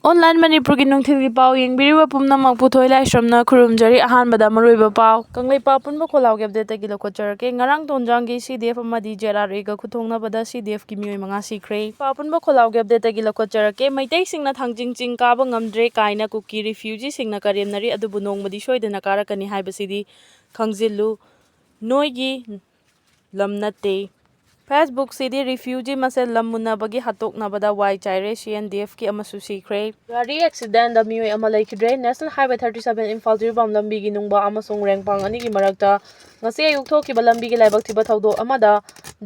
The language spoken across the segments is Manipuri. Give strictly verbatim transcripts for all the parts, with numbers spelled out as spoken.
ꯑꯣꯟꯂꯥꯏꯟ ꯃꯅꯤꯄꯨꯔꯒꯤ ꯅꯨꯡꯊꯤꯜꯒꯤ ꯄꯥꯎ ꯌꯦꯡꯕꯤꯔꯤꯕ ꯄꯨꯝꯅꯃꯛꯄꯨ ꯊꯣꯏꯂꯥꯏꯁ꯭ꯔꯝꯅ ꯈꯨꯔꯨꯝꯖꯔꯤ꯫ ꯑꯍꯥꯟꯕꯗ ꯃꯔꯨꯑꯣꯏꯕ ꯄꯥꯎ꯫ ꯀꯪꯂꯩꯄꯥꯛ ꯑꯄꯨꯟꯕ ꯈꯣꯜꯂꯥꯎꯒꯤ ꯑꯞꯗꯦꯠꯇꯒꯤ ꯂꯧꯈꯠꯆꯔꯛꯀꯦ꯫ ꯉꯔꯥꯡ ꯇꯣꯟꯖꯥꯡꯒꯤ ꯁꯤ ꯗꯤ ꯑꯦꯐ ꯑꯃꯗꯤ ꯖꯦ ꯑꯥꯔ ꯑꯥꯔ ꯑꯦꯒ ꯈꯨꯠꯊꯣꯡꯅꯕꯗ ꯁꯤ ꯗꯤ ꯑꯦꯐꯀꯤ ꯃꯤꯑꯣꯏ ꯃꯉꯥ ꯁꯤꯈ꯭ꯔꯦ꯫ ꯀꯪꯂꯩꯄꯥꯛ ꯑꯄꯨꯟꯕ ꯈꯣꯜꯂꯥꯎꯒꯤ ꯑꯞꯗꯦꯠꯇꯒꯤ ꯂꯧꯈꯠꯆꯔꯛꯀꯦ꯫ ꯃꯩꯇꯩꯁꯤꯡꯅ ꯊꯥꯡꯖꯤꯡ ꯆꯤꯡ ꯀꯥꯕ ꯉꯝꯗ꯭ꯔꯦ ꯀꯥꯏꯅ ꯀꯨꯀꯤ ꯔꯤꯐ꯭ꯌꯨꯖꯤꯁꯤꯡꯅ ꯀꯔꯦꯝꯅꯔꯤ, ꯑꯗꯨꯕꯨ ꯅꯣꯡꯃꯗꯤ ꯁꯣꯏꯗꯅ ꯀꯥꯔꯛꯀꯅꯤ ꯍꯥꯏꯕꯁꯤꯗꯤ ꯈꯪꯖꯤꯜꯂꯨ꯫ ꯅꯣꯏꯒꯤ ꯂꯝ ꯅꯠꯇꯦ꯫ ꯐꯦꯁꯕꯨꯛꯁꯤꯗꯤ ꯔꯤꯐ꯭ꯌꯨꯖꯤ ꯃꯁꯦꯜ ꯂꯝ ꯃꯨꯟꯅꯕꯒꯤ ꯍꯥꯠꯇꯣꯛꯅꯕꯗ ꯋꯥꯏ ꯆꯥꯏꯔꯦ, ꯁꯤ ꯑꯦꯟ ꯗꯤ ꯑꯦꯐꯀꯤ ꯑꯃꯁꯨ ꯁꯤꯈ꯭ꯔꯦ꯫ ꯒꯥꯔꯤ ꯑꯦꯛꯁꯤꯗꯦꯟꯗ ꯃꯤꯑꯣꯏ ꯑꯃ ꯂꯩꯈꯤꯗ꯭ꯔꯦ꯫ National highway thirty seven Imphal Jiribam ꯂꯝꯕꯤꯒꯤ ꯅꯨꯡꯕꯥ ꯑꯃꯁꯨꯡ ꯔꯦꯡꯄꯥꯡ ꯑꯅꯤꯒꯤ ꯃꯔꯛꯇ ꯉꯁꯤ ꯑꯌꯨꯛ ꯊꯣꯛꯈꯤꯕ ꯂꯝꯕꯤꯒꯤ ꯂꯥꯏꯕꯛ ꯊꯤꯕ ꯊꯧꯗꯣꯛ ꯑꯃꯗ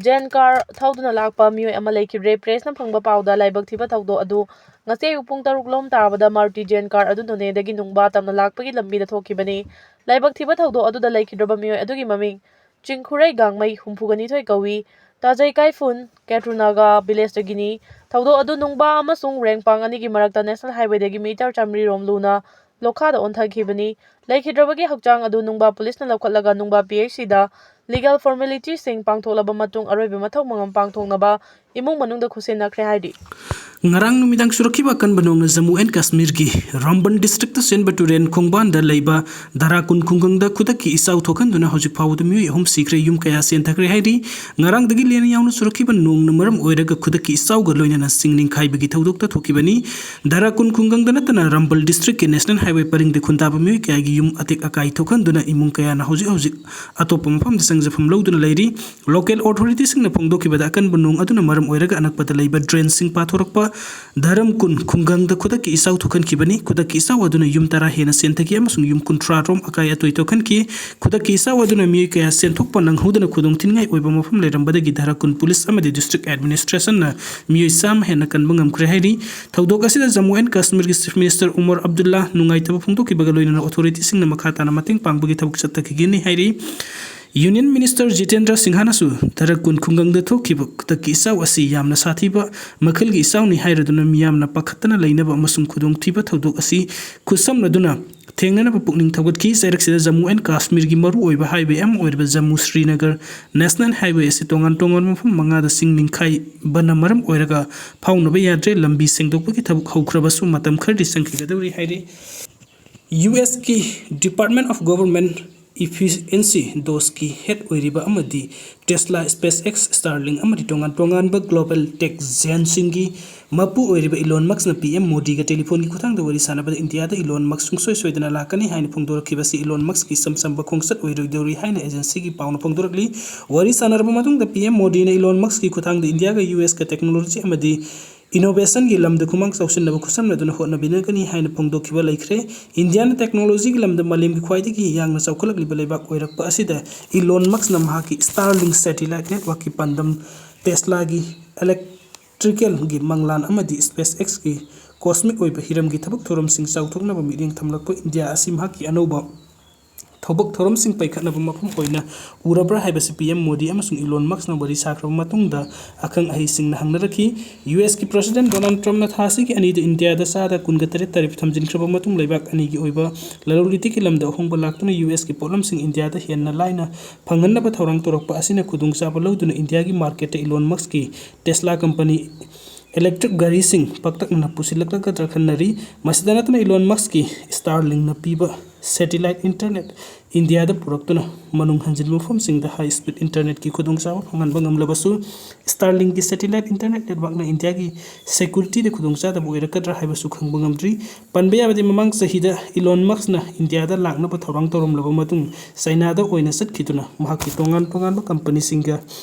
ꯖꯦꯟ ꯀꯥꯔ ꯊꯧꯗꯨꯅ ꯂꯥꯛꯄ ꯃꯤꯑꯣꯏ ꯑꯃ ꯂꯩꯈꯤꯗ꯭ꯔꯦ꯫ ꯄ꯭ꯔꯦꯁꯅ ꯐꯪꯕ ꯄꯥꯎꯗ ꯂꯥꯏꯕꯛ ꯊꯤꯕ ꯊꯧꯗꯣꯛ ꯑꯗꯨ ꯉꯁꯤ ꯑꯌꯨꯛ ꯄꯨꯡ ꯇꯔꯨꯛ ꯂꯣꯝ ꯇꯥꯕꯗ ꯃꯥꯔꯇꯤ ꯖꯦꯟ ꯀꯥꯔ ꯑꯗꯨ ꯅꯣꯅꯦꯗꯒꯤ ꯅꯨꯡꯕꯥ ꯇꯝꯅ ꯂꯥꯛꯄꯒꯤ ꯂꯝꯕꯤꯗ ꯊꯣꯛꯈꯤꯕꯅꯤ꯫ ꯂꯥꯏꯕꯛ ꯊꯤꯕ ꯊꯧꯗꯣꯛ ꯑꯗꯨꯗ ꯂꯩꯈꯤꯗ꯭ꯔꯕ ꯃꯤꯑꯣꯏ ꯑꯗꯨꯒꯤ ꯃꯃꯤꯡ ꯆꯤꯡꯈꯨꯔꯩ ꯒꯥꯡꯃꯩ ꯍꯨꯝꯐꯨꯒ ꯅꯤꯊꯣꯏ ꯀꯧꯏ꯫ ꯇꯥꯖꯩ ꯀꯥꯏꯐꯨꯟ ꯀꯦꯇ꯭ꯔꯨꯅꯥꯒꯥ ꯚꯤꯂꯦꯖꯇꯒꯤꯅꯤ꯫ ꯊꯧꯗꯣꯛ ꯑꯗꯨ ꯅꯨꯡꯕꯥ ꯑꯃꯁꯨꯡ ꯔꯦꯡꯄꯥꯡ ꯑꯅꯤꯒꯤ ꯃꯔꯛꯇ ꯅꯦꯁꯅꯦꯜ ꯍꯥꯏꯋꯦꯗꯒꯤ ꯃꯤꯇꯔ ꯆꯥꯃꯔꯤ ꯔꯣꯝ ꯂꯨꯅ ꯂꯣꯈꯥꯗ ꯑꯣꯟꯊꯈꯤꯕꯅꯤ꯫ ꯂꯩꯈꯤꯗ꯭ꯔꯕꯒꯤ ꯍꯛꯆꯥꯡ ꯑꯗꯨ ꯅꯨꯡꯕꯥ ꯄꯨꯂꯤꯁꯅ ꯂꯧꯈꯠꯂꯒ ꯅꯨꯡꯕꯥ ꯄꯤ ꯑꯩꯆ ꯁꯤꯗ ꯂꯤꯒꯦꯜ ꯐꯣꯔꯃꯦꯂꯤꯇꯤꯁꯤꯡ ꯄꯥꯡꯊꯣꯛꯂꯕ ꯃꯇꯨꯡ ꯑꯔꯣꯏꯕ ꯃꯊꯧ ꯃꯉꯝ ꯄꯥꯡꯊꯣꯛꯅꯕ ꯏꯃꯨꯡ ꯃꯅꯨꯡꯗ ꯈꯨꯠꯁꯤꯟꯅꯈ꯭ꯔꯦ ꯍꯥꯏꯔꯤ꯫ ꯉꯔꯥꯡ ꯅꯨꯃꯤꯗꯥꯡ ꯆꯨꯔꯛꯈꯤꯕ ꯑꯀꯟꯕ ꯅꯣꯡꯅ ꯖꯝꯃꯨ ꯑꯦꯟ ꯀꯥꯁꯃꯤꯔꯒꯤ ꯔꯝꯕꯟ ꯗꯤꯁꯇ꯭ꯔꯤꯛꯇ ꯆꯦꯟꯕ ꯇꯨꯔꯦꯟ ꯈꯣꯡꯕꯥꯟꯗ ꯂꯩꯕ ꯗꯥꯔꯥ ꯀꯨꯟ ꯈꯨꯡꯒꯪꯗ ꯈꯨꯗꯛꯀꯤ ꯏꯆꯥꯎ ꯊꯣꯛꯍꯟꯗꯨꯅ ꯍꯧꯖꯤꯛ ꯐꯥꯎꯕꯗ ꯃꯤꯑꯣꯏ ꯑꯍꯨꯝ ꯁꯤꯈ꯭ꯔꯦ, ꯌꯨꯝ ꯀꯌꯥ ꯆꯦꯟꯊꯈ꯭ꯔꯦ ꯍꯥꯏꯔꯤ꯫ ꯉꯔꯥꯡꯗꯒꯤ ꯂꯦꯟ ꯌꯥꯎꯅ ꯆꯨꯔꯛꯈꯤꯕ ꯅꯣꯡꯅ ꯃꯔꯝ ꯑꯣꯏꯔꯒ ꯈꯨꯗꯛꯀꯤ ꯏꯆꯥꯎꯒ ꯂꯣꯏꯅꯅ ꯆꯤꯡ ꯅꯤꯡꯈꯥꯏꯕꯒꯤ ꯊꯧꯗꯣꯛꯇ ꯊꯣꯛꯈꯤꯕꯅꯤ꯫ ꯗꯥꯔꯥ ꯀꯨꯟ ꯈꯨꯡꯒꯪꯗ ꯅꯠꯇꯅ ꯔꯝꯕꯜ ꯗꯤꯁꯇ꯭ꯔꯤꯛꯀꯤ ꯅꯦꯁꯅꯦꯜ ꯍꯥꯏꯋꯦ ꯄꯔꯤꯡꯗ ꯈꯨꯟꯗꯥꯕ ꯃꯤꯑꯣꯏ ꯀꯌꯥꯒꯤ ꯌꯨꯝ ꯑꯇꯦꯛ ꯑꯀꯥꯏ ꯊꯣꯛꯍꯟꯗꯨꯅ ꯏꯃꯨꯡ ꯀꯌꯥꯅ ꯍꯧꯖꯤꯛ ꯍꯧꯖꯤꯛ ꯑꯇꯣꯞꯄ ꯃꯐꯝꯗ ꯆꯪꯖꯐꯝ ꯂꯧꯗꯨꯅ ꯂꯩꯔꯤ꯫ ꯂꯣꯀꯦꯜ ꯑꯣꯊꯣꯔꯤꯇꯤꯁꯤꯡꯅ ꯐꯣꯡꯗꯣꯛꯈꯤꯕꯗ, ꯑꯀꯟꯕ ꯅꯣꯡ ꯑꯗꯨꯅ ꯃꯔꯝ ꯑꯣꯏꯔꯒ ꯑꯅꯛꯄꯗ ꯂꯩꯕ ꯗ꯭ꯔꯦꯟꯁꯤꯡ ꯄꯥꯊꯣꯔꯛꯄ ꯙꯔꯝ ꯀꯨꯟ ꯈꯨꯡꯒꯪꯗ ꯈꯨꯗꯛꯀꯤ ꯏꯆꯥꯎ ꯊꯣꯛꯍꯟꯈꯤꯕꯅꯤ꯫ ꯈꯨꯗꯛꯀꯤ ꯏꯆꯥꯎ ꯑꯗꯨꯅ ꯌꯨꯝ ꯇꯔꯥ ꯍꯦꯟꯅ ꯆꯦꯟꯊꯈꯤ ꯑꯃꯁꯨꯡ ꯌꯨꯝ ꯀꯨꯟꯊ꯭ꯔꯥ ꯔꯣꯝ ꯑꯀꯥꯏ ꯑꯇꯣꯏ ꯊꯣꯛꯍꯟꯈꯤ꯫ ꯈꯨꯗꯛꯀꯤ ꯏꯆꯥꯎ ꯑꯗꯨꯅ ꯃꯤꯑꯣꯏ ꯀꯌꯥ ꯆꯦꯟꯊꯣꯛꯄ ꯅꯪꯍꯧꯗꯅ ꯈꯨꯗꯣꯡꯊꯤꯅꯤꯡꯉꯥꯏ ꯑꯣꯏꯕ ꯃꯐꯝ ꯂꯩꯔꯝꯕꯗꯒꯤ ꯙꯔꯥ ꯀꯨꯟ ꯄꯨꯂꯤꯁ ꯑꯃꯗꯤ ꯗꯤꯁꯇ꯭ꯔꯤꯛ ꯑꯦꯗꯃꯤꯅꯤꯁꯇ꯭ꯔꯦꯁꯟꯅ ꯃꯤꯑꯣꯏ ꯆꯥꯝꯃ ꯍꯦꯟꯅ ꯀꯟꯕ ꯉꯝꯈ꯭ꯔꯦ ꯍꯥꯏꯔꯤ꯫ ꯊꯧꯗꯣꯛ ꯑꯁꯤꯗ Jammu and ꯀꯥꯁꯃꯤꯔꯒꯤ chief minister Umar Abdulla ꯅꯨꯡꯉꯥꯏꯇꯕ ꯐꯣꯡꯗꯣꯛꯈꯤꯕꯒ ꯂꯣꯏꯅꯅ ꯑꯣꯊꯣꯔꯤꯇꯤꯁꯤꯡꯅ ꯃꯈꯥ ꯇꯥꯅ ꯃꯇꯦꯡ ꯄꯥꯡꯕꯒꯤ ꯊꯕꯛ ꯆꯠꯊꯈꯤꯒꯅꯤ ꯍꯥꯏꯔꯤ꯫ ꯌꯨꯅꯤꯌꯟ ꯃꯤꯅꯤꯁꯇꯔ ꯖꯤꯇꯦꯟꯗ꯭ꯔ ꯁꯤꯡꯍꯥꯅꯁꯨ ꯙꯔꯥ ꯀꯨꯟ ꯈꯨꯡꯒꯪꯗ ꯊꯣꯛꯈꯤꯕ ꯈꯨꯗꯛꯀꯤ ꯏꯆꯥꯎ ꯑꯁꯤ ꯌꯥꯝꯅ ꯁꯥꯊꯤꯕ ꯃꯈꯜꯒꯤ ꯏꯆꯥꯎꯅꯤ ꯍꯥꯏꯔꯗꯨꯅ ꯃꯤꯌꯥꯝꯅ ꯄꯥꯈꯠꯇꯅ ꯂꯩꯅꯕ ꯑꯃꯁꯨꯡ ꯈꯨꯗꯣꯡꯊꯤꯕ ꯊꯧꯗꯣꯛ ꯑꯁꯤ ꯈꯨꯠꯁꯝꯅꯗꯨꯅ ꯊꯦꯡꯅꯅꯕ ꯄꯨꯛꯅꯤꯡ ꯊꯧꯒꯠꯈꯤ꯫ ꯆꯩꯔꯛꯁꯤꯗ ꯖꯝꯃꯨ ꯑꯦꯟ ꯀꯥꯁꯃꯤꯔꯒꯤ ꯃꯔꯨꯑꯣꯏꯕ highway ꯑꯃ ꯑꯣꯏꯔꯤꯕ ꯖꯝꯃꯨ ꯁ꯭ꯔꯤꯅꯒꯔ national highway ꯑꯁꯤ ꯇꯣꯉꯥꯟ ꯇꯣꯉꯥꯟꯕ ꯃꯐꯝ ꯃꯉꯥꯗ ꯆꯤꯡ ꯅꯤꯡꯈꯥꯏꯕꯅ ꯃꯔꯝ ꯑꯣꯏꯔꯒ ꯐꯥꯎꯅꯕ ꯌꯥꯗ꯭ꯔꯦ꯫ ꯂꯝꯕꯤ ꯁꯦꯡꯗꯣꯛꯄꯒꯤ ꯊꯕꯛ ꯍꯧꯈ꯭ꯔꯕꯁꯨ ꯃꯇꯝ ꯈꯔꯗꯤ ꯆꯪꯈꯤꯒꯗꯧꯔꯤ ꯍꯥꯏꯔꯤ꯫ ꯌꯨ ꯑꯦꯁꯀꯤ Department of Government Efficiency, ꯗꯣꯁꯀꯤ head ꯑꯣꯏꯔꯤꯕ ꯑꯃꯗꯤ Tesla, SpaceX, Starlink ꯑꯃꯗꯤ ꯇꯣꯉꯥꯟ ꯇꯣꯉꯥꯟꯕ global tech giantꯁꯤꯡꯒꯤ ꯃꯄꯨ ꯑꯣꯏꯔꯤꯕ ꯏꯂꯣꯟ ꯃꯛꯁꯅ ꯄꯤ ꯑꯦꯝ ꯃꯣꯗꯤꯒ ꯇꯦꯂꯤꯐꯣꯟꯒꯤ ꯈꯨꯠꯊꯥꯡꯗ ꯋꯥꯔꯤ ꯁꯥꯟꯅꯕꯗ ꯏꯟꯗꯤꯌꯥꯗ ꯏꯂꯣꯟ ꯃꯛꯁ ꯁꯨꯡꯁꯣꯏ ꯁꯣꯏꯗꯅ ꯂꯥꯛꯀꯅꯤ ꯍꯥꯏꯅ ꯐꯣꯡꯗꯣꯔꯛꯈꯤꯕꯁꯤ ꯏꯂꯣꯟ ꯃꯛꯁꯀꯤ ꯏꯆꯝ ꯆꯝꯕ ꯈꯣꯡꯆꯠ ꯑꯣꯏꯔꯣꯏꯗꯧꯔꯤ ꯍꯥꯏꯅ agencyꯒꯤ ꯄꯥꯎꯅ ꯐꯣꯡꯗꯣꯔꯛꯂꯤ꯫ ꯋꯥꯔꯤ ꯁꯥꯟꯅꯔꯕ ꯃꯇꯨꯡꯗ ꯄꯤ ꯑꯦꯝ ꯃꯣꯗꯤꯅ ꯏꯂꯣꯟ ꯃꯛꯁꯀꯤ ꯈꯨꯠꯊꯥꯡꯗ ꯏꯟꯗꯤꯌꯥꯒ ꯌꯨ ꯑꯦꯁꯀ technology ꯑꯃꯗꯤ innovationꯒꯤ ꯂꯝꯗ ꯈꯨꯃꯥꯡ ꯆꯥꯎꯁꯤꯟꯅꯕ ꯈꯨꯠꯁꯝꯅꯗꯨꯅ ꯍꯣꯠꯅꯃꯤꯟꯅꯒꯅꯤ ꯍꯥꯏꯅ ꯐꯣꯡꯗꯣꯛꯈꯤꯕ ꯂꯩꯈ꯭ꯔꯦ꯫ ꯏꯟꯗꯤꯌꯥꯅ technologyꯒꯤ ꯂꯝꯗ ꯃꯥꯂꯦꯝꯒꯤ ꯈ꯭ꯋꯥꯏꯗꯒꯤ ꯌꯥꯡꯅ ꯆꯥꯎꯈꯠꯂꯛꯂꯤꯕ ꯂꯩꯕꯥꯛ ꯑꯣꯏꯔꯛꯄ ꯑꯁꯤꯗ ꯏꯂꯣꯟ ꯃꯛꯁꯅ ꯃꯍꯥꯛꯀꯤ Starlink satellite networkꯀꯤ ꯄꯥꯟꯗꯝ, Teslaꯒꯤ electricalꯒꯤ ꯃꯪꯂꯥꯟ ꯑꯃꯗꯤ SpaceXꯀꯤ cosmic ꯑꯣꯏꯕ ꯍꯤꯔꯝꯒꯤ ꯊꯕꯛ ꯊꯧꯔꯝꯁꯤꯡ ꯆꯥꯎꯊꯣꯛꯅꯕ ꯃꯤꯠꯌꯦꯡ ꯊꯝꯂꯛꯄ ꯏꯟꯗꯤꯌꯥ ꯑꯁꯤ ꯃꯍꯥꯛꯀꯤ ꯑꯅꯧꯕ ꯊꯕꯛ ꯊꯧꯔꯝꯁꯤꯡ ꯄꯥꯏꯈꯠꯅꯕ ꯃꯐꯝ ꯑꯣꯏꯅ ꯎꯔꯕ꯭ꯔꯥ ꯍꯥꯏꯕꯁꯤ ꯄꯤ ꯑꯦꯝ ꯃꯣꯗꯤ ꯑꯃꯁꯨꯡ ꯏꯂꯣꯟ ꯃꯛꯁꯅ ꯋꯥꯔꯤ ꯁꯥꯈ꯭ꯔꯕ ꯃꯇꯨꯡꯗ ꯑꯈꯪ ꯑꯍꯩꯁꯤꯡꯅ ꯍꯪꯅꯔꯛꯈꯤ꯫ ꯌꯨ ꯑꯦꯁꯀꯤ President Donald Trumpꯅ ꯊꯥ ꯑꯁꯤꯒꯤ ꯑꯅꯤꯗ ꯏꯟꯗꯤꯌꯥꯗ ꯆꯥꯗ ꯀꯨꯟꯒ ꯇꯔꯦꯠ tariff ꯊꯝꯖꯤꯟꯈ꯭ꯔꯕ ꯃꯇꯨꯡ ꯂꯩꯕꯥꯛ ꯑꯅꯤꯒꯤ ꯑꯣꯏꯕ ꯂꯂꯣꯟ ꯏꯇꯤꯛꯀꯤ ꯂꯝꯗ ꯑꯍꯣꯡꯕ ꯂꯥꯛꯇꯨꯅ ꯌꯨ ꯑꯦꯁꯀꯤ ꯄꯣꯠꯂꯝꯁꯤꯡ ꯏꯟꯗꯤꯌꯥꯗ ꯍꯦꯟꯅ ꯂꯥꯏꯅ ꯐꯪꯍꯟꯅꯕ ꯊꯧꯔꯥꯡ ꯇꯧꯔꯛꯄ ꯑꯁꯤꯅ ꯈꯨꯗꯣꯡꯆꯥꯕ ꯂꯧꯗꯨꯅ ꯏꯟꯗꯤꯌꯥꯒꯤ marketꯇ ꯏꯂꯣꯟ ꯃꯛꯁꯀꯤ Tesla company electric ꯒꯥꯔꯤꯁꯤꯡ ꯄꯥꯛꯇꯛꯅꯅ ꯄꯨꯁꯤꯜꯂꯛꯂꯒꯗ꯭ꯔꯥ ꯈꯟꯅꯔꯤ꯫ ꯃꯁꯤꯗ ꯅꯠꯇꯅ ꯏꯂꯣꯟ ꯃꯛꯁꯀꯤ Starlinkꯅ ꯄꯤꯕ satellite internet ꯏꯟꯗꯤꯌꯥꯗ ꯄꯨꯔꯛꯇꯨꯅ ꯃꯅꯨꯡ ꯍꯟꯖꯤꯟꯕ ꯃꯐꯝꯁꯤꯡꯗ high speed internetꯀꯤ ꯈꯨꯗꯣꯡꯆꯥꯕ ꯐꯪꯍꯟꯕ ꯉꯝꯂꯕꯁꯨ, Starlinkꯀꯤ satellite internet networkꯅ ꯏꯟꯗꯤꯌꯥꯒꯤ securityꯗ ꯈꯨꯗꯣꯡꯆꯥꯗꯕ ꯑꯣꯏꯔꯛꯀꯗ꯭ꯔꯥ ꯍꯥꯏꯕꯁꯨ ꯈꯪꯕ ꯉꯝꯗ꯭ꯔꯤ꯫ ꯄꯟꯕ ꯌꯥꯕꯗꯤ, ꯃꯃꯥꯡ ꯆꯍꯤꯗ ꯏꯂꯣꯟ ꯃꯛꯁꯅ ꯏꯟꯗꯤꯌꯥꯗ ꯂꯥꯛꯅꯕ ꯊꯧꯔꯥꯡ ꯇꯧꯔꯝꯂꯕ ꯃꯇꯨꯡ ꯆꯥꯏꯅꯥꯗ ꯑꯣꯏꯅ ꯆꯠꯈꯤꯗꯨꯅ ꯃꯍꯥꯛꯀꯤ ꯇꯣꯉꯥꯟ ꯇꯣꯉꯥꯟꯕ companyꯁꯤꯡꯒ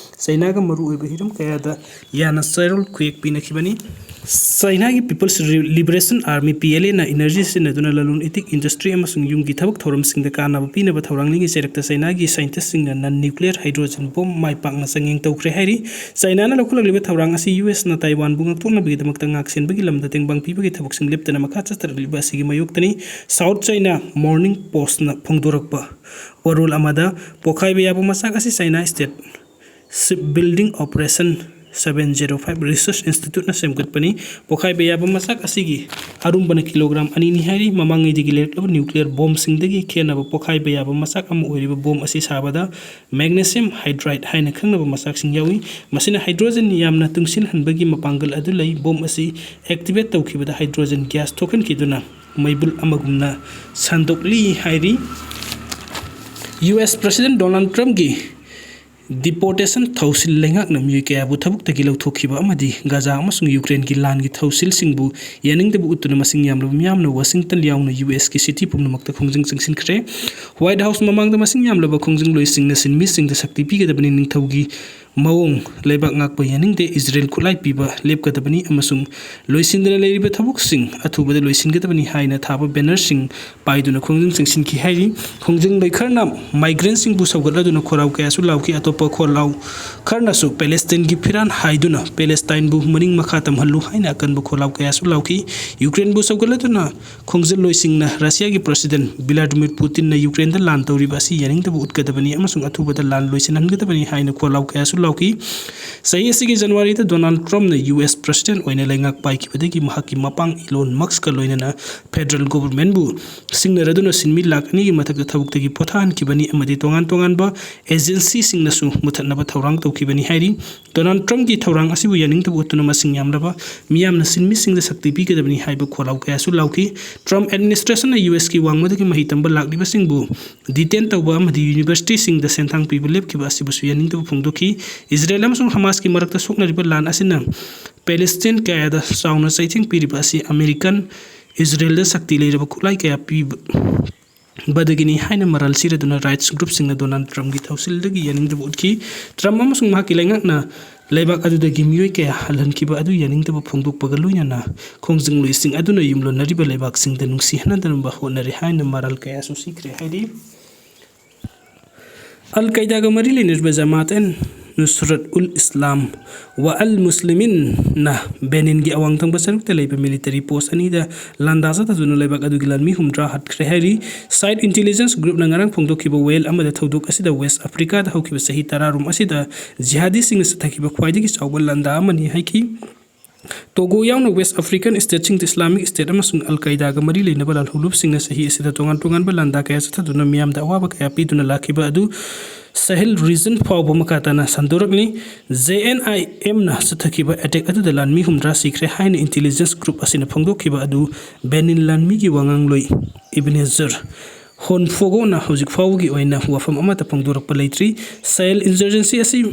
ꯆꯥꯏꯅꯥꯒ ꯃꯔꯨꯑꯣꯏꯕ ꯍꯤꯔꯝ ꯀꯌꯥꯗ ꯌꯥꯅ ꯆꯦꯔꯣꯜ ꯈꯨꯌꯦꯛ ꯄꯤꯅꯈꯤꯕꯅꯤ꯫ ꯆꯥꯏꯅꯥꯒꯤ People's Liberation Army, P L ꯑꯦꯅ energy ꯁꯤꯖꯤꯟꯅꯗꯨꯅ ꯂꯂꯣꯟ ꯏꯇꯤꯛ, industry ꯑꯃꯁꯨꯡ ꯌꯨꯝꯒꯤ ꯊꯕꯛ ꯊꯧꯔꯝꯁꯤꯡꯗ ꯀꯥꯟꯅꯕ ꯄꯤꯅꯕ ꯊꯧꯔꯥꯡꯂꯤꯉꯩ ꯆꯩꯔꯛꯇ ꯆꯥꯏꯅꯥꯒꯤ scientistꯁꯤꯡꯅ non nuclear hydrogen bomb ꯃꯥꯏ ꯄꯥꯛꯅ ꯆꯥꯡꯌꯦꯡ ꯇꯧꯈ꯭ꯔꯦ ꯍꯥꯏꯔꯤ꯫ ꯆꯥꯏꯅꯥꯅ ꯂꯧꯈꯠꯂꯛꯂꯤꯕ ꯊꯧꯔꯥꯡ ꯑꯁꯤ ꯌꯨ ꯑꯦꯁꯅ ꯇꯥꯏꯋꯥꯟꯕꯨ ꯉꯥꯛꯊꯣꯛꯅꯕꯒꯤꯗꯃꯛꯇ ꯉꯥꯛꯁꯦꯟꯕꯒꯤ ꯂꯝꯗ ꯇꯦꯡꯕꯥꯡ ꯄꯤꯕꯒꯤ ꯊꯕꯛꯁꯤꯡ ꯂꯦꯞꯇꯅ ꯃꯈꯥ ꯆꯠꯊꯔꯛꯂꯤꯕ ꯑꯁꯤꯒꯤ ꯃꯥꯌꯣꯛꯇꯅꯤ꯫ South China Morning Postꯅ ꯐꯣꯡꯗꯣꯔꯛꯄ ꯋꯥꯔꯣꯜ ꯑꯃꯗ, ꯄꯣꯈꯥꯏꯕ ꯌꯥꯕ ꯃꯆꯥꯛ ꯑꯁꯤ China State Shipbuilding Operation seven zero five Research Instituteꯅ ꯁꯦꯝꯒꯠꯄꯅꯤ꯫ ꯄꯣꯈꯥꯏꯕ ꯌꯥꯕ ꯃꯆꯥꯛ ꯑꯁꯤꯒꯤ ꯑꯔꯨꯝꯕꯅ ꯀꯤꯂꯣꯒ꯭ꯔꯥꯝ ꯑꯅꯤꯅꯤ ꯍꯥꯏꯔꯤ꯫ ꯃꯃꯥꯡꯉꯩꯗꯒꯤ ꯂꯩꯔꯛꯂꯕ nuclear bombꯁꯤꯡꯗꯒꯤ ꯈꯦꯠꯅꯕ ꯄꯣꯈꯥꯏꯕ ꯌꯥꯕ ꯃꯆꯥꯛ ꯑꯃ ꯑꯣꯏꯔꯤꯕ bomb ꯑꯁꯤ ꯁꯥꯕꯗ magnesium hydride ꯍꯥꯏꯅ ꯈꯪꯅꯕ ꯃꯆꯥꯛꯁꯤꯡ ꯌꯥꯎꯏ꯫ ꯃꯁꯤꯅ hydrogen ꯌꯥꯝꯅ ꯇꯨꯡꯁꯤꯜꯍꯟꯕꯒꯤ ꯃꯄꯥꯡꯒꯜ ꯑꯗꯨ ꯂꯩ꯫ Bomb ꯑꯁꯤ activate ꯇꯧꯈꯤꯕꯗ hydrogen gas ꯊꯣꯛꯍꯟꯈꯤꯗꯨꯅ ꯃꯩꯕꯨꯜ ꯑꯃꯒꯨꯝꯅ ꯁꯟꯗꯣꯛꯂꯤ ꯍꯥꯏꯔꯤ꯫ ꯌꯨ ꯑꯦꯁ President Donald Trumpꯀꯤ deportation ꯊꯧꯁꯤꯜ ꯂꯩꯉꯥꯛꯅ ꯃꯤꯑꯣꯏ ꯀꯌꯥꯕꯨ ꯊꯕꯛꯇꯒꯤ ꯂꯧꯊꯣꯛꯈꯤꯕ ꯑꯃꯗꯤ ꯒꯥꯖꯥ ꯑꯃꯁꯨꯡ ꯌꯨꯀ꯭ꯔꯦꯟꯒꯤ ꯂꯥꯟꯒꯤ ꯊꯧꯁꯤꯜꯁꯤꯡꯕꯨ ꯌꯥꯅꯤꯡꯗꯕ ꯎꯠꯇꯨꯅ ꯃꯁꯤꯡ ꯌꯥꯝꯂꯕ ꯃꯤꯌꯥꯝꯅ ꯋꯥꯁꯤꯡꯇꯟ ꯌꯥꯎꯅ ꯌꯨ ꯑꯦꯁꯀꯤ city ꯄꯨꯝꯅꯃꯛꯇ ꯈꯣꯡꯖꯪ ꯆꯪꯁꯤꯟꯈ꯭ꯔꯦ꯫ White House ꯃꯃꯥꯡꯗ ꯃꯁꯤꯡ ꯌꯥꯝꯂꯕ ꯈꯣꯡꯖꯪꯂꯣꯏꯁꯤꯡꯅ ꯁꯤꯟꯃꯤꯁꯤꯡꯗ ꯁꯛꯇꯤ ꯄꯤꯒꯗꯕꯅꯤ, ꯅꯤꯡꯊꯧꯒꯤ ꯃꯑꯣꯡ ꯂꯩꯕꯥꯛ ꯉꯥꯛꯄ ꯌꯥꯅꯤꯡꯗꯦ, ꯏꯖꯔꯦꯜ ꯈꯨꯠꯂꯥꯏ ꯄꯤꯕ ꯂꯦꯞꯀꯗꯕꯅꯤ ꯑꯃꯁꯨꯡ ꯂꯣꯏꯁꯤꯟꯗꯅ ꯂꯩꯔꯤꯕ ꯊꯕꯛꯁꯤꯡ ꯑꯊꯨꯕꯗ ꯂꯣꯏꯁꯤꯟꯒꯗꯕꯅꯤ ꯍꯥꯏꯅ ꯊꯥꯕ bannerꯁꯤꯡ ꯄꯥꯏꯗꯨꯅ ꯈꯣꯡꯖꯪ ꯆꯪꯁꯤꯟꯈꯤ ꯍꯥꯏꯔꯤ꯫ ꯈꯣꯡꯖꯪꯂꯣꯏ ꯈꯔꯅ migrantꯁꯤꯡꯕꯨ ꯁꯧꯒꯠꯂꯗꯨꯅ ꯈꯣꯜꯂꯥꯎ ꯀꯌꯥꯁꯨ ꯂꯥꯎꯈꯤ꯫ ꯑꯇꯣꯞꯄ ꯈꯣꯜꯂꯥꯎ ꯈꯔꯅꯁꯨ ꯄꯦꯂꯦꯁꯇꯤꯟꯒꯤ ꯐꯤꯔꯥꯟ ꯍꯥꯏꯗꯨꯅ ꯄꯦꯂꯦꯁꯇꯥꯏꯟꯕꯨ ꯃꯅꯤꯡ ꯃꯈꯥ ꯇꯝꯍꯜꯂꯨ ꯍꯥꯏꯅ ꯑꯀꯟꯕ ꯈꯣꯜꯂꯥꯎ ꯀꯌꯥꯁꯨ ꯂꯥꯎꯈꯤ꯫ ꯌꯨꯀ꯭ꯔꯦꯟꯕꯨ ꯁꯧꯒꯠꯂꯗꯨꯅ ꯈꯣꯡꯖꯪꯂꯣꯏꯁꯤꯡꯅ ꯔꯁꯤꯌꯥꯒꯤ President Vladimir Putinꯅ ꯌꯨꯀ꯭ꯔꯦꯟꯗ ꯂꯥꯟ ꯇꯧꯔꯤꯕ ꯑꯁꯤ ꯌꯥꯅꯤꯡꯗꯕ ꯎꯠꯀꯗꯕꯅꯤ ꯑꯃꯁꯨꯡ ꯑꯊꯨꯕꯗ ꯂꯥꯟ ꯂꯣꯏꯁꯤꯟꯍꯟꯒꯗꯕꯅꯤ ꯍꯥꯏꯅ ꯈꯣꯜꯂꯥꯎ ꯀꯌꯥꯁꯨ ꯂꯥꯎꯈꯤ꯫ ꯆꯍꯤ ꯑꯁꯤꯒꯤ ꯖꯅꯋꯥꯔꯤꯗ ꯗꯣꯅꯥꯜꯗ ꯇ꯭ꯔꯝꯞꯅ ꯌꯨ ꯑꯦꯁ President ꯑꯣꯏꯅ ꯂꯩꯉꯥꯛ ꯄꯥꯏꯈꯤꯕꯗꯒꯤ ꯃꯍꯥꯛꯀꯤ ꯃꯄꯥꯡ ꯏꯂꯣꯟ ꯃꯁꯛꯀ ꯂꯣꯏꯅꯅ federal governmentꯕꯨ ꯁꯤꯡꯅꯔꯗꯨꯅ ꯁꯤꯟꯃꯤ ꯂꯥꯈ ꯑꯅꯤꯒꯤ ꯃꯊꯛꯇ ꯊꯕꯛꯇꯒꯤ ꯄꯣꯊꯥꯍꯟꯈꯤꯕꯅꯤ ꯑꯃꯗꯤ ꯇꯣꯉꯥꯟ ꯇꯣꯉꯥꯟꯕ agencyꯁꯤꯡꯅꯁꯨ ꯃꯨꯊꯠꯅꯕ ꯊꯧꯔꯥꯡ ꯇꯧꯈꯤꯕꯅꯤ ꯍꯥꯏꯔꯤ꯫ ꯗꯣꯅꯥꯜꯗ ꯇ꯭ꯔꯝꯞꯀꯤ ꯊꯧꯔꯥꯡ ꯑꯁꯤꯕꯨ ꯌꯥꯅꯤꯡꯗꯕ ꯎꯠꯇꯨꯅ ꯃꯁꯤꯡ ꯌꯥꯝꯂꯕ ꯃꯤꯌꯥꯝꯅ ꯁꯤꯟꯃꯤꯁꯤꯡꯗ ꯁꯛꯇꯤ ꯄꯤꯒꯗꯕꯅꯤ ꯍꯥꯏꯕ ꯈꯣꯜꯂꯥꯎ ꯀꯌꯥꯁꯨ ꯂꯥꯎꯈꯤ꯫ ꯇ꯭ꯔꯝꯞ administrationꯅ ꯌꯨ ꯑꯦꯁꯀꯤ ꯋꯥꯡꯃꯗꯒꯤ ꯃꯍꯩ ꯇꯝꯕ ꯂꯥꯛꯂꯤꯕꯁꯤꯡꯕꯨ detain ꯇꯧꯕ ꯑꯃꯗꯤ universityꯁꯤꯡꯗ ꯁꯦꯟꯊꯥꯡ ꯄꯤꯕ ꯂꯦꯞꯈꯤꯕ ꯑꯁꯤꯕꯨꯁꯨ ꯌꯥꯅꯤꯡꯗꯕ ꯐꯣꯡꯗꯣꯛꯈꯤ꯫ ꯏꯖꯔꯦꯜ ꯑꯃꯁꯨꯡ ꯍꯃꯥꯁꯀꯤ ꯃꯔꯛꯇ ꯁꯣꯛꯅꯔꯤꯕ ꯂꯥꯟ ꯑꯁꯤꯅ ꯄꯦꯂꯦꯁꯇꯤꯟ ꯀꯌꯥꯗ ꯆꯥꯎꯅ ꯆꯩꯊꯦꯡ ꯄꯤꯔꯤꯕ ꯑꯁꯤ ꯑꯃꯦꯔꯤꯀꯟ ꯏꯖꯔꯦꯜꯗ ꯁꯛꯇꯤ ꯂꯩꯔꯕ ꯈꯨꯠꯂꯥꯏ ꯀꯌꯥ ꯄꯤꯕ ꯕꯗꯒꯤꯅꯤ ꯍꯥꯏꯅ ꯃꯔꯥꯜ ꯁꯤꯔꯗꯨꯅ rights groupꯁꯤꯡꯅ ꯗꯣꯅꯥꯜꯗ ꯇ꯭ꯔꯝꯞꯀꯤ ꯊꯧꯁꯤꯜꯗꯒꯤ ꯌꯥꯅꯤꯡꯗꯕ ꯎꯠꯈꯤ꯫ ꯇ꯭ꯔꯝꯞ ꯑꯃꯁꯨꯡ ꯃꯍꯥꯛꯀꯤ ꯂꯩꯉꯥꯛꯅ ꯂꯩꯕꯥꯛ ꯑꯗꯨꯗꯒꯤ ꯃꯤꯑꯣꯏ ꯀꯌꯥ ꯍꯜꯍꯟꯈꯤꯕ ꯑꯗꯨ ꯌꯥꯅꯤꯡꯗꯕ ꯐꯣꯡꯗꯣꯛꯄꯒ ꯂꯣꯏꯅꯅ ꯈꯣꯡꯖꯪꯂꯣꯏꯁꯤꯡ ꯑꯗꯨꯅ ꯌꯨꯝꯂꯣꯟꯅꯔꯤꯕ ꯂꯩꯕꯥꯛꯁꯤꯡꯗ ꯅꯨꯡꯁꯤꯍꯟꯅꯗꯅꯕ ꯍꯣꯠꯅꯔꯦ ꯍꯥꯏꯅ ꯃꯔꯥꯜ ꯀꯌꯥꯁꯨ ꯁꯤꯈ꯭ꯔꯦ ꯍꯥꯏꯔꯤ꯫ ꯑꯜ ꯀꯥꯏꯗꯥꯒ ꯃꯔꯤ ꯂꯩꯅꯔꯤꯕ ꯖꯃꯥꯠ ꯑꯦꯟ ꯅꯨꯁꯔꯠ ꯎꯜ ꯏꯁꯂꯥꯝ ꯋꯥ ꯑꯜ ꯃꯨꯁꯂꯤꯃꯤꯟꯅ ꯕꯦꯅꯤꯟꯒꯤ ꯑꯋꯥꯡ ꯊꯪꯕ ꯁꯔꯨꯛꯇ ꯂꯩꯕ military post ꯑꯅꯤꯗ ꯂꯥꯟꯗꯥ ꯆꯠꯊꯗꯨꯅ ꯂꯩꯕꯥꯛ ꯑꯗꯨꯒꯤ ꯂꯥꯟꯃꯤ ꯍꯨꯝꯗ꯭ꯔꯥ ꯍꯥꯠꯈ꯭ꯔꯦ ꯍꯥꯏꯔꯤ꯫ Site intelligence groupꯅ ꯉꯔꯥꯡ ꯐꯣꯡꯗꯣꯛꯈꯤꯕ ꯋꯥꯌꯦꯜ ꯑꯃꯗ ꯊꯧꯗꯣꯛ ꯑꯁꯤꯗ West Africaꯗ ꯍꯧꯈꯤꯕ ꯆꯍꯤ ꯇꯔꯥꯔꯣꯝ ꯑꯁꯤꯗ ꯖꯤꯍꯥꯗꯤꯁꯤꯡꯅ ꯆꯠꯊꯈꯤꯕ ꯈ꯭ꯋꯥꯏꯗꯒꯤ ꯆꯥꯎꯕ ꯂꯥꯟꯗꯥ ꯑꯃꯅꯤ ꯍꯥꯏꯈꯤ꯫ ꯇꯣꯒꯣ ꯌꯥꯎꯅ West African stateꯁꯤꯡꯗ Islamic State ꯑꯃꯁꯨꯡ Al Qaedaꯒ ꯃꯔꯤ ꯂꯩꯅꯕ ꯂꯥꯜꯍꯧꯂꯨꯞꯁꯤꯡꯅ ꯆꯍꯤ ꯑꯁꯤꯗ ꯇꯣꯉꯥꯟ ꯇꯣꯉꯥꯟꯕ ꯂꯥꯟꯗꯥ ꯀꯌꯥ ꯆꯠꯊꯗꯨꯅ ꯃꯤꯌꯥꯝꯗ ꯑꯋꯥꯕ ꯀꯌꯥ ꯄꯤꯗꯨꯅ ꯂꯥꯛꯈꯤꯕ ꯑꯗꯨ Sahel region ꯐꯥꯎꯕ ꯃꯈꯥ ꯇꯥꯅ ꯁꯟꯗꯣꯔꯛꯂꯤ꯫ JNIMꯅ ꯆꯠꯊꯈꯤꯕ attack ꯑꯗꯨꯗ ꯂꯥꯟꯃꯤ ꯍꯨꯝꯗ꯭ꯔꯥ ꯁꯤꯈ꯭ꯔꯦ ꯍꯥꯏꯅ intelligence group ꯑꯁꯤꯅ ꯐꯣꯡꯗꯣꯛꯈꯤꯕ ꯑꯗꯨ Benin ꯂꯥꯟꯃꯤꯒꯤ ꯋꯥꯉꯥꯡꯂꯣꯏ Ebenezer ꯍꯣꯟꯐꯣꯒꯣꯅ ꯍꯧꯖꯤꯛ ꯐꯥꯎꯕꯒꯤ ꯑꯣꯏꯅ ꯋꯥꯐꯝ ꯑꯃꯠꯇ ꯐꯣꯡꯗꯣꯔꯛꯄ ꯂꯩꯇ꯭ꯔꯤ꯫ Sahel insurgency ꯑꯁꯤ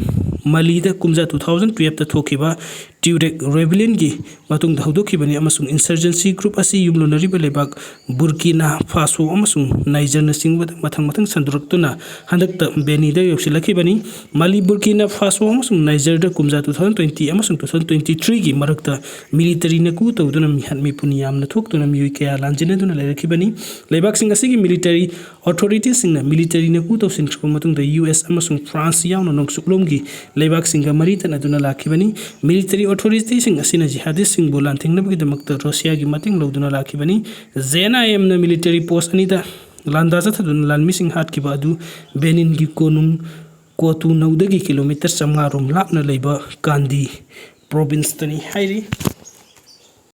ꯃꯥꯂꯤꯗ ꯀꯨꯝꯖꯥ two thousand twelveꯇ ꯊꯣꯛꯈꯤꯕ Tuareg rebellionꯒꯤ ꯃꯇꯨꯡꯗ ꯍꯧꯗꯣꯛꯈꯤꯕꯅꯤ ꯑꯃꯁꯨꯡ insurgency group ꯑꯁꯤ ꯌꯨꯝꯂꯣꯟꯅꯔꯤꯕ ꯂꯩꯕꯥꯛ ꯕꯨꯔꯀꯤꯅꯥ ꯐꯥꯁꯣ ꯑꯃꯁꯨꯡ ꯅꯥꯏꯖꯔꯅꯆꯤꯡꯕꯗ ꯃꯊꯪ ꯃꯊꯪ ꯁꯟꯗꯣꯔꯛꯇꯨꯅ ꯍꯟꯗꯛꯇ ꯕꯦꯅꯤꯗ ꯌꯧꯁꯤꯜꯂꯛꯈꯤꯕꯅꯤ꯫ ꯃꯥꯂꯤ, ꯕꯨꯔꯀꯤꯅꯥ ꯐꯥꯁꯣ ꯑꯃꯁꯨꯡ ꯅꯥꯏꯖꯔꯗ ꯀꯨꯝꯖꯥ two thousand twenty ꯑꯃꯁꯨꯡ two thousand twenty threeꯒꯤ ꯃꯔꯛꯇ militaryꯅ coup ꯇꯧꯗꯨꯅ ꯃꯤꯍꯥꯠ ꯃꯤꯄꯨꯟ ꯌꯥꯝꯅ ꯊꯣꯛꯇꯨꯅ ꯃꯤꯑꯣꯏ ꯀꯌꯥ ꯂꯥꯟꯖꯦꯟꯅꯗꯨꯅ ꯂꯩꯔꯛꯈꯤꯕꯅꯤ꯫ ꯂꯩꯕꯥꯛꯁꯤꯡ ꯑꯁꯤꯒꯤ military authorityꯁꯤꯡꯅ militaryꯅ coup ꯇꯧꯁꯤꯟꯈ꯭ꯔꯕ ꯃꯇꯨꯡꯗ US ꯑꯃꯁꯨꯡ France ꯌꯥꯎꯅ ꯅꯣꯡꯆꯨꯞꯂꯣꯝꯒꯤ ꯂꯩꯕꯥꯛꯁꯤꯡꯒ ꯃꯔꯤ ꯇꯠꯅꯗꯨꯅ ꯂꯥꯛꯈꯤꯕꯅꯤ꯫ Military authorityꯁꯤꯡ ꯑꯁꯤꯅ jihadistꯁꯤꯡꯕꯨ ꯂꯥꯟꯊꯦꯡꯅꯕꯒꯤꯗꯃꯛꯇ Russiaꯒꯤ ꯃꯇꯦꯡ ꯂꯧꯗꯨꯅ ꯂꯥꯛꯈꯤꯕꯅꯤ꯫ JNIMꯅ military post ꯑꯅꯤꯗ ꯂꯥꯟꯗꯥ ꯆꯠꯊꯗꯨꯅ ꯂꯥꯟꯃꯤꯁꯤꯡ ꯍꯥꯠꯈꯤꯕ ꯑꯗꯨ Beninꯒꯤ ꯀꯣꯅꯨꯡ ꯀꯣꯇꯨꯅꯧꯗꯒꯤ kilometre ꯆꯥꯝꯃꯉꯥ ꯔꯣꯝ ꯂꯥꯞꯅ ꯂꯩꯕ ꯀꯥꯟꯗꯤ provinceꯇꯅꯤ ꯍꯥꯏꯔꯤ꯫